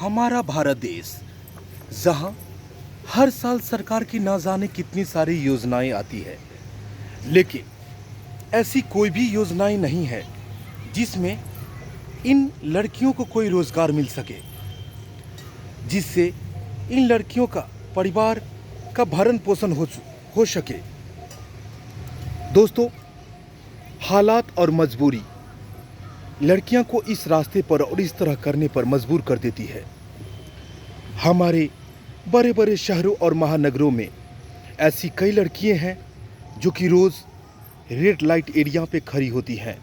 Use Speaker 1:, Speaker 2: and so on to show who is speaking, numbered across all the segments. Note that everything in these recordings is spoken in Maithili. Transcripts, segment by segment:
Speaker 1: हमारा भारत देश, जहां हर साल सरकार की ना जाने कितनी सारी योजनाएं आती है, लेकिन ऐसी कोई भी योजनाएं नहीं है जिसमें इन लड़कियों को कोई रोजगार मिल सके, जिससे इन लड़कियों का परिवार का भरण पोषण हो सके। दोस्तों, हालात और मजबूरी लड़कियां को इस रास्ते पर और इस तरह करने पर मजबूर कर देती है। हमारे बड़े बड़े शहरों और महानगरों में ऐसी कई लड़कियां हैं जो कि रोज़ रेड लाइट एरिया पे खड़ी होती हैं,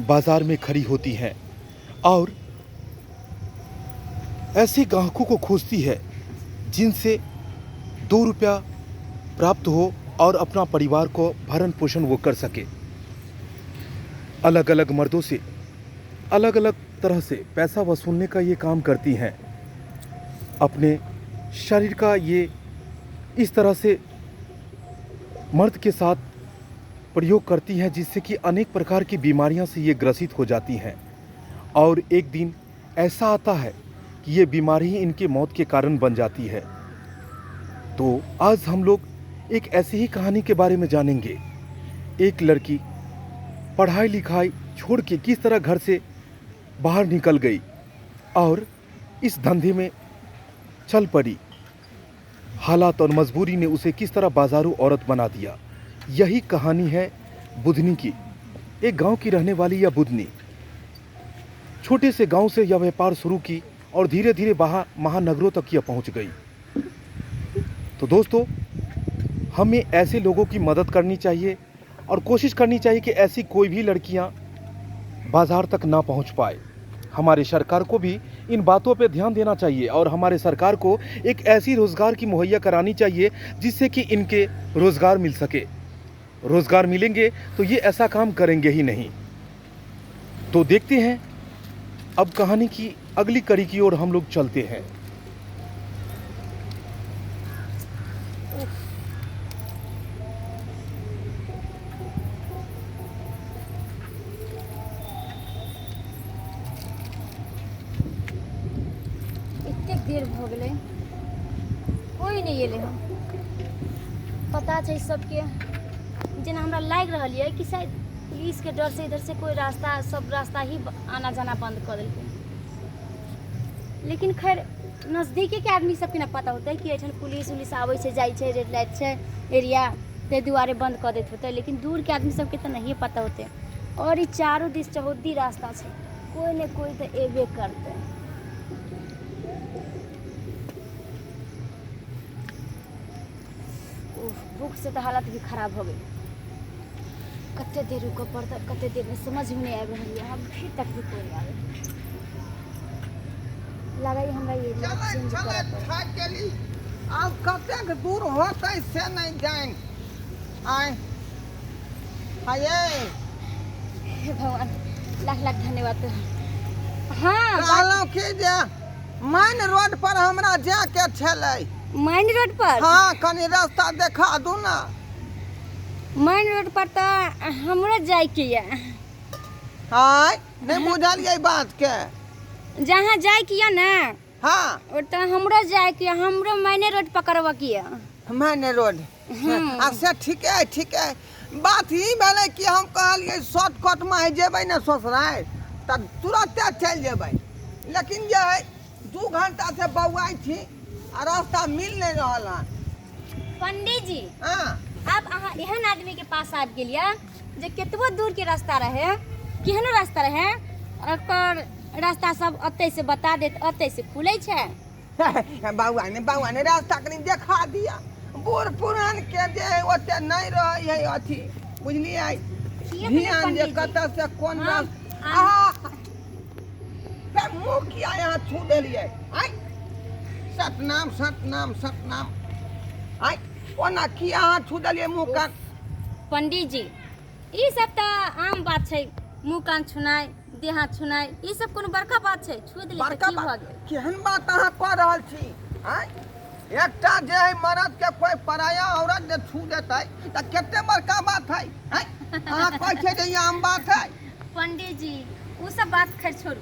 Speaker 1: बाज़ार में खड़ी होती हैं और ऐसे ग्राहकों को खोजती है जिनसे 2 रुपया प्राप्त हो और अपना परिवार को भरण पोषण वो कर सके। अलग अलग मर्दों से अलग अलग तरह से पैसा वसूलने का ये काम करती हैं। अपने शरीर का ये इस तरह से मर्द के साथ प्रयोग करती हैं जिससे कि अनेक प्रकार की बीमारियां से ये ग्रसित हो जाती हैं और एक दिन ऐसा आता है कि ये बीमारी ही इनके मौत के कारण बन जाती है। तो आज हम लोग एक ऐसी ही कहानी के बारे में जानेंगे। एक लड़की पढ़ाई लिखाई छोड़ के किस तरह घर से बाहर निकल गई और इस धंधे में चल पड़ी। हालात और मजबूरी ने उसे किस तरह बाजारू औरत बना दिया। यही कहानी है बुधनी की। एक गांव की रहने वाली यह बुधनी छोटे से गांव से यह व्यापार शुरू की और धीरे धीरे महानगरों तक यह पहुंच गई। तो दोस्तों, हमें ऐसे लोगों की मदद करनी चाहिए और कोशिश करनी चाहिए कि ऐसी कोई भी लड़कियां बाज़ार तक ना पहुंच पाए। हमारे सरकार को भी इन बातों पे ध्यान देना चाहिए और हमारे सरकार को एक ऐसी रोज़गार की मुहैया करानी चाहिए जिससे कि इनके रोज़गार मिल सके। रोज़गार मिलेंगे तो ये ऐसा काम करेंगे ही नहीं। तो देखते हैं अब कहानी की अगली कड़ी की ओर हम लोग चलते हैं।
Speaker 2: एतेक देर भऽ गेलै, कोइ नहि एलै हन। पता छै सबके, जेना हमरा लागि रहल यऽ कि शायद पुलिसके डरसँ इधरसँ कोइ रास्ता, सब रास्ता ही आना जाना बन्द कऽ देलकै। लेकिन खैर नजदीकेके आदमी सबके ने पता होतै कि एहिठाम पुलिस उलिस आबै छै जाइ छै, रेड लाइट छै एरिया, ताहि दुआरे बन्द कऽ दैत होतै। लेकिन दूरके आदमी सबके तऽ नहिए पता होतै। आओर ई चारू दिस चौहद्दी रास्ता छै, कोइ ने कोइ तऽ एबे करतै। उफ, भूखसँ तऽ हालत भी खराब भऽ गेल। कते देर रुकऽ पड़तै, कते देर नहि, समझमे नहि आबि रहल यऽ। अभी तक भी कोइ नहि आबै लागैए हमरा। एरिया
Speaker 3: चलैत
Speaker 2: चेंज करऽ
Speaker 3: चलैत
Speaker 2: पड़त।
Speaker 3: थाकि गेली। आब कतेक दूर होतै से नहि जानि। आँय हाये।
Speaker 2: हे भगवान, लाख लाख धन्यवाद तोहर। हाँ,
Speaker 3: कहलहुँ कि जे मेन रोड पर हमरा जायके छलै।
Speaker 2: मेन रोड पर?
Speaker 3: हाँ, कनि रास्ता देखा दू ने।
Speaker 2: मेन रोड पर तऽ हमरो जाइके यऽ।
Speaker 3: आँय, नहि बुझलियै बात के?
Speaker 2: जहाँ जाइके यऽ ने, ओतऽ हमरो जाइके यऽ। हमरो मेने रोड पकड़बऽके यऽ।
Speaker 3: मेन रोड? आ से ठीके है, ठीक है। बात ई भेलै कि हम कहलियै शॉर्टकटमे जेबै ने ससुरारि तऽ तुरन्ते चलि जेबै, लेकिन जे है 2 घंटा से बौआइ छी आ रास्ता मिल नहि रहल हन।
Speaker 2: पंडित जी, आब अहाँ एहन आदमी के पास आबि गेलियै जे केतबो दूर के रास्ता रहे, केहनो रास्ता रहे, ओकर रास्ता सब ओतै से बता देत, ओतै से खुलै छै।
Speaker 3: बौआ ने, बौआ ने, रास्ता कनि देखा दिअ। बूढ़ पुरान के जे है ओते नहि रहै है अथी, बुझलियै?
Speaker 2: किएक नहि
Speaker 3: ध्यान जे
Speaker 2: पंडीजी?
Speaker 3: कतऽ से कोन रास्ता। आहा, हे, मुँह किया यहाँ छू देलियै? आँय, सतनाम सतनाम सतनाम। आँय, ओना किया अहाँ छू देलियै मुँह कान?
Speaker 2: पंडित जी, ई सब तऽ आम बात छै। मुँह कान छुनाइ, देह हाथ छुनाइ, ई सब कोनो बड़का बात छै? छू देलियै तऽ
Speaker 3: बड़का
Speaker 2: की भऽ
Speaker 3: बात
Speaker 2: गेल?
Speaker 3: केहन बात अहाँ कऽ रहल छी? आँय, एकटा जे है मरद के कोई पराया औरत जे छू देतै तऽ कते बड़का बात है। आँय, अहाँ कहै छियै जे ई आम बात है?
Speaker 2: पंडित जी, ओ सब बात खैर छोड़ू।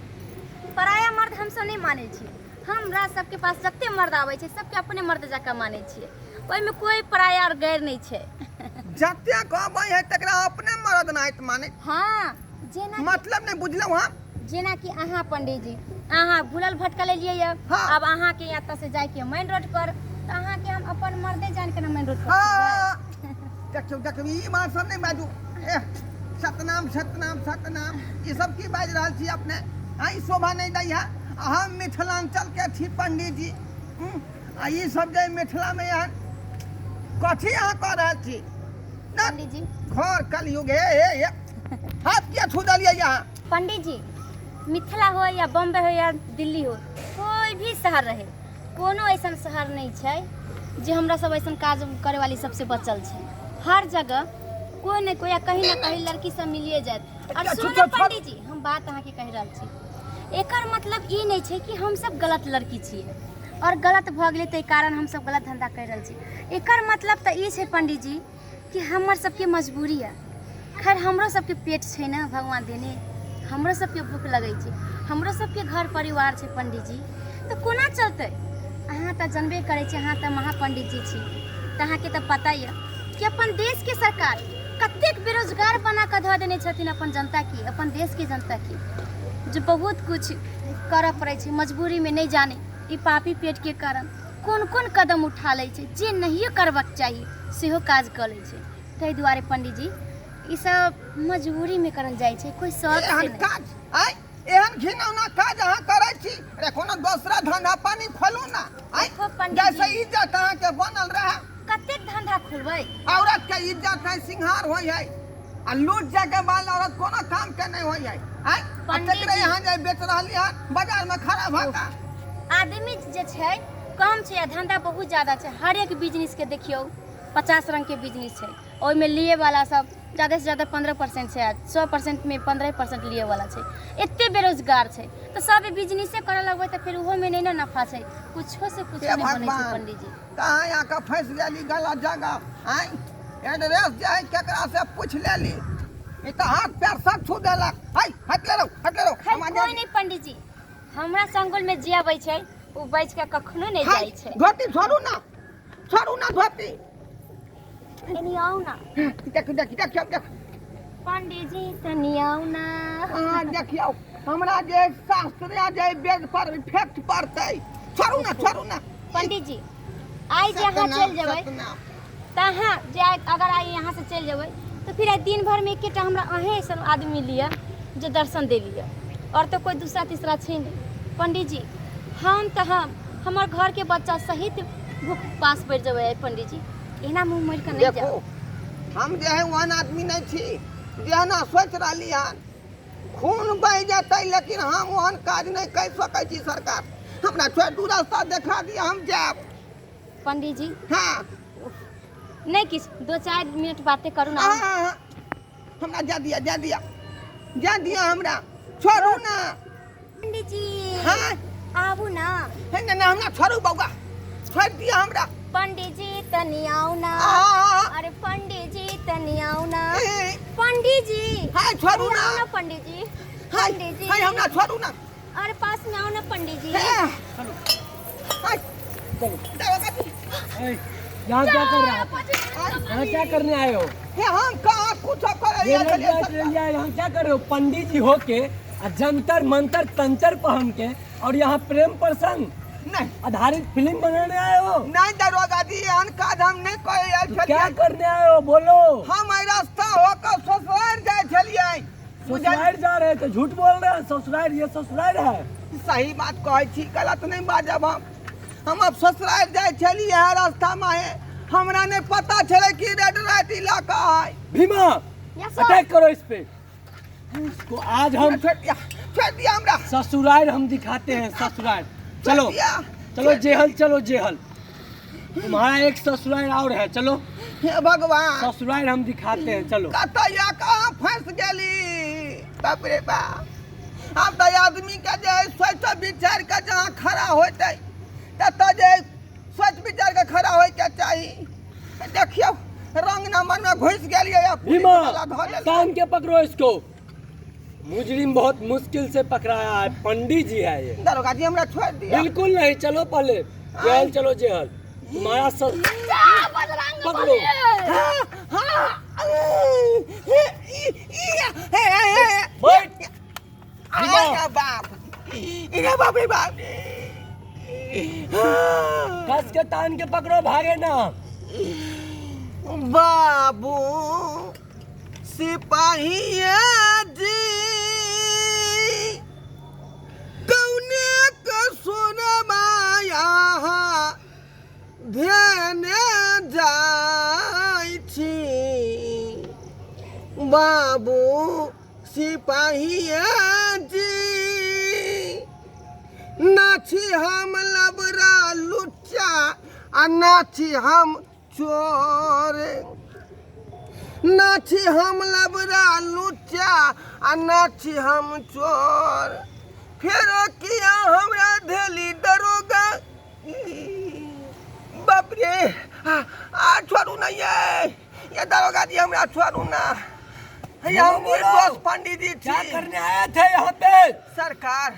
Speaker 2: पराया मर्द हमसब नहि मानै छी। हमरा सबके पास जते मर्द आबै छै सबके अपने मर्द जकाँ मानै छियै, ओहिमे कोइ पराया आओर गैर नहि छै।
Speaker 3: जते कहबै है तकरा अपने मर्द नाहित माने।
Speaker 2: हाँ, जेना
Speaker 3: मतलब नहि बुझलहुँ हम।
Speaker 2: जेना कि अहाँ पंडीजी, अहाँ भूलल भटकल एलियै यऽ।
Speaker 3: हाँ।
Speaker 2: आब अहाँके एतऽ से जाइके मेन रोड पर, तऽ अहाँके हम अपन मर्दे जान के ना मेन रोड पर।
Speaker 3: हाँ, देखियौ देखियौ, ई बात सब नहि बाजू। एह, सतनाम सतनाम सतनाम, ई सब की बाजि रहल छी अपने? हाँ, ई शोभा नहि दै है। हम मिथिलांचल के छी पंडीजी, आ ई सब जे मिथिला में एहन कथी अहाँ कऽ रहल छी ना?
Speaker 2: पंडीजी,
Speaker 3: घर कलयुग। हे हे हे, हाथ किया छू देलियै अहाँ?
Speaker 2: पंडीजी, मिथिला हो या बम्बई हो या दिल्ली हो, कोई भी शहर रहे, कोनो ऐसन शहर नहीं छै जे हमरा सब ऐसन काज करे वाली सबसे बचल छै। हर जगह कोई ने कोई या कहीं ना कहीं लड़की सब मिलिए जायत। और
Speaker 3: अच्छा,
Speaker 2: सुनू
Speaker 3: छोड़, छोड़।
Speaker 2: पंडीजी, हम बात अहाँके कहि रहल छी, एकर मतलब ई नहि छै कि हम सब गलत लड़की छियै और गलत भऽ गेलै ताहि कारण हम सब गलत धंधा करि रहल छी। एकर मतलब तऽ ई छै पंडीजी कि हमर सबके मजबूरी यऽ। खैर, हमरो सबके पेट छै ने भगवान देने, हमरो सबके भूख लगै छै, हमरो सबके घर परिवार छै पंडीजी, तऽ कोना चलतै? अहाँ तऽ जनबे करै छी, अहाँ तऽ महापंडित जी छी, तऽ अहाँके तऽ पता यऽ कि अपन देशके सरकार कतेक बेरोजगार बना कऽ धऽ देने छथिन अपन जनताके, अपन देशके जनताके, जे बहुत कुछ करऽ पड़ै छै मजबूरीमे। नहि जाने ई पापी पेटके कारण कोन कोन कदम उठा लै छै, जे नहियो करबाक चाही सेहो काज कऽ लै छै। ताहि दुआरे पंडीजी, ई सब मजबूरीमे करल जाइ छै, कोइ शौक से
Speaker 3: एहन
Speaker 2: नहि।
Speaker 3: काज आय, एहन घिनौना काज अहाँ करै छी? अरे, कोनो दोसरा धंधा पानी खोलू ना आय,
Speaker 2: देखो पंडीजी।
Speaker 3: जैसे इज्जत अहाँके बनल रहे।
Speaker 2: कतेक धंधा खोलबै?
Speaker 3: औरत के इज्जत है, सिंगार होइ है, आ लूट जाके बाद औरत कोनो काम के नहीं होइ है आय। आ
Speaker 2: पंडीजी।
Speaker 3: तकरे यहाँ जे बेच रहली हन बाजार में खड़ा भऽ कऽ।
Speaker 2: आदमी जे छै कम छै आ धंधा बहुत ज्यादा छै। हर एक बिजनेस के देखियौ, 50 रंग के बिजनेस छै, ओहिमे लिए वाला सब ज्यादा से ज्यादा 15% छै, आ 100% में 15% लिए वाला छै। एते बेरोजगार छै तऽ सब बिजनेसे करऽ लगबै तऽ फेर ओहोमे नहि ने नफा छै, कुछो से कुछो
Speaker 3: हे
Speaker 2: नहि बनै छै।
Speaker 3: भगवान।
Speaker 2: पंडीजी,
Speaker 3: कहाँ आके फँसि गेली गलत जगह आय? एड्रेस जे है केकरा से पूछ लेली, ई तऽ हाथ पैर सब छू देलक। है, हट ले रहो, हट ले रहो।
Speaker 2: खैर,
Speaker 3: हम
Speaker 2: कोइ नहि पंडीजी, हमरा संगुल में जे अबै छै ओ बचि कऽ कखनो नहि
Speaker 3: हाय,
Speaker 2: जाइ छै।
Speaker 3: धोती छोड़ू ना, छोड़ू ना धोती।
Speaker 2: एनी आउ ना।
Speaker 3: देख देख, देखियौ देख।
Speaker 2: पंडीजी, तनी आउ ना।
Speaker 3: अहाँ देखियौ, हमरा जे शास्त्र जे वेद पर इफेक्ट पड़तै। छोड़ू ना, छोड़ू ना।
Speaker 2: पंडीजी, आइ जे अहाँ चलि जेबै
Speaker 3: सतनाम।
Speaker 2: तऽ अहाँ जे अगर आइ यहाँ से चलि जेबै तऽ फिर आइ दिन भरिमे एकेटा हमरा अहेँ अइसन आदमी लिअ जे दर्शन दे लिअ, आओर तऽ कोइ दूसरा तीसरा छै नहि। पंडीजी, हम तऽ हम हमर घरके बच्चा सहित भूख पास पड़ि जेबै आइ। पंडीजी, एना मुँह मोड़ि कऽ नहि
Speaker 3: देखो,
Speaker 2: जाउ।
Speaker 3: हम जे है ओहन आदमी नहि छी जेहना सोचि रहली हन। खून बहि जेतै लेकिन हम ओहन काज नहि कहि सकै छी। सरकार, हमरा छोड़ि दू, रास्ता देखा दिअ, हम जायब।
Speaker 2: पंडीजी।
Speaker 3: हाँ।
Speaker 2: नहि किछु, 2-4 मिनट बाते करू ना।
Speaker 3: अहाँ हमरा जा दिअ, जा दिअ, जा दिअ, हमरा छोड़ू ना।
Speaker 2: पंडीजी।
Speaker 3: हाँ।
Speaker 2: आबू ना।
Speaker 3: हे, नहि नहि, हमरा छोड़ू बौआ, छोड़ि दिअ हमरा।
Speaker 2: पंडीजी, तनी आउ ना।
Speaker 3: आ,
Speaker 2: अरे पंडीजी, तनी आउ ना।
Speaker 3: ए,
Speaker 2: पंडीजी।
Speaker 3: हाँ, छोड़ू
Speaker 2: अरे
Speaker 3: ना।
Speaker 2: आउ ना पंडीजी।
Speaker 3: हाय,
Speaker 2: पंडीजी।
Speaker 3: हाय, हमरा छोड़ू ना।
Speaker 2: अरे पास में आओ ना पंडीजी।
Speaker 3: हे, हाय,
Speaker 4: चलो।
Speaker 3: दादा जी।
Speaker 4: ए, यहाँ क्या कर रहा है? यहाँ क्या करने आए हो?
Speaker 3: हे, हम कहाँ कुछ कर
Speaker 4: ये लग रहा है, यहाँ क्या कर रहे हो पंडित जी होके, आ जंतर मंतर तंतर पहन के और यहाँ प्रेम प्रसंग
Speaker 3: नहीं
Speaker 4: आधारित फिल्म बनाने आए हो?
Speaker 3: नहीं दरोगा जी, एहन काज हम नहीं करे आयल
Speaker 4: तो
Speaker 3: छलियै।
Speaker 4: क्या करने आए हो, बोलो?
Speaker 3: हम एहि रास्ता होकर ससुराल जाइ छलियै।
Speaker 4: ससुराल जा रहे थे? झूठ बोल रहे हैं। ससुराल, ये ससुराल है?
Speaker 3: सही बात कहै छी, गलत नहीं बाजब। हम अब ससुराल जाइ छलियै है रास्ता में है, हमरा नहीं पता छलै कि रेड लाइट इलाका है।
Speaker 4: भीमा।
Speaker 2: Yes, sir.
Speaker 4: Attack करो इस पे, इसको आज हम
Speaker 3: छोड़ दिया, छोड़ दिया हमरा।
Speaker 4: ससुराल हम दिखाते हैं, ससुराल। चलो।
Speaker 3: छोड़ दिया।
Speaker 4: चलो जेहल, चलो जेहल। तुम्हारा एक ससुराल और है, चलो।
Speaker 3: हे भगवान।
Speaker 4: ससुराल हम दिखाते हैं, चलो।
Speaker 3: कतऽ या कहाँ फँसि गेली? बाप रे बाप, आब तऽ आदमी के जे है सोचि विचारि के जहाँ खड़ा होतै ततऽ जे सोचि विचारि के खड़ा होइके चाही। देखियौ, रंग नंबर में घुसि गेलियै आ पुलिस
Speaker 4: भीमा,
Speaker 3: वाला धऽ लेलकै।
Speaker 4: कान के पकड़ो इसको। मुजरिम बहुत मुश्किल से पकड़ाया है, पंडित जी है ये।
Speaker 3: दरोगा जी, हमरा छोड़ दिया।
Speaker 4: बिल्कुल नहीं, चलो पहले जेल चलो, जेल तुम्हारा सर
Speaker 2: बजरंग
Speaker 4: पकड़ो।
Speaker 3: हाँ, हाँ, हे, ई, ई, हे, हे, हे।
Speaker 4: बैठ।
Speaker 3: अरे बाप, अरे बाप रे बाप रे।
Speaker 4: कस के तान के पकड़ो, भागे ना।
Speaker 3: बाबू सिपाहिया जी, कौने कसुरमाया धेने जाइ छी? बाबू सिपाहिया जी, ना छी हम लबरा लुच्चा आ ना छी हम चोर, ना छी हम लबरा लुच्चा आ ना छी हम चोर, फेरो किया हमरा धेली दरोगा? बाप रे, आ छोड़ू ना ये दरोगा जी, हमरा छोड़ू ना। ये हम निर्दोष पंडित जी
Speaker 4: क्या
Speaker 3: छी।
Speaker 4: करने आए थे यहाँ पे?
Speaker 3: सरकार,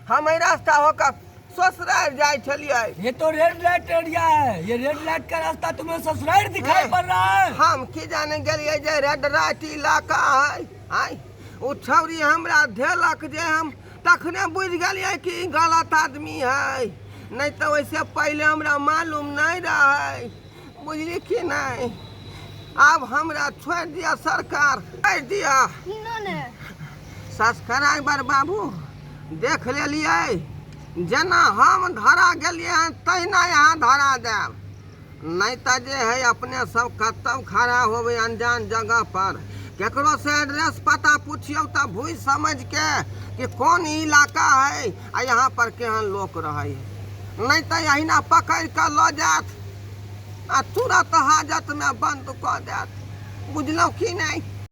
Speaker 3: हम एहि रास्ता होकर ससुराल जाइ छलियै।
Speaker 4: ये तो रेड लाइट एरिया है, ये रेड लाइट का रास्ता तुम्हें ससुराल दिखाई
Speaker 3: हाँ।
Speaker 4: पड़ रहा है?
Speaker 3: हम की जाने गेलियै जे रेड लाइट इलाका है। आय, ओ छौरी हमरा धेलक जे हम तखने बुझि गेलियै कि ई गलत आदमी है, नहि तऽ ओहिसँ पहिले हमरा मालूम नहि रहै, बुझली कि नहि? आब हमरा छोड़ि दिअ सरकार, छोड़ि दिअ।
Speaker 2: ने
Speaker 3: सब्सक्राइबर बाबू, देख लेलियै, जेना हम धरा गेलियै हन तहिना यहाँ धरा देब। नहि तऽ जे है अपने सब कतौ खड़ा होबै अनजान जगह पर, केकरो से एड्रेस पता पुछियौ तऽ भूझि समझ के कि कोन इलाका है आ यहाँ पर केहन लोक रहै है। नहि तऽ अहिना पकड़ि कऽ लऽ जायत आ तुरत हाजतमे बन्द कऽ देत, बुझलहुँ कि नहि?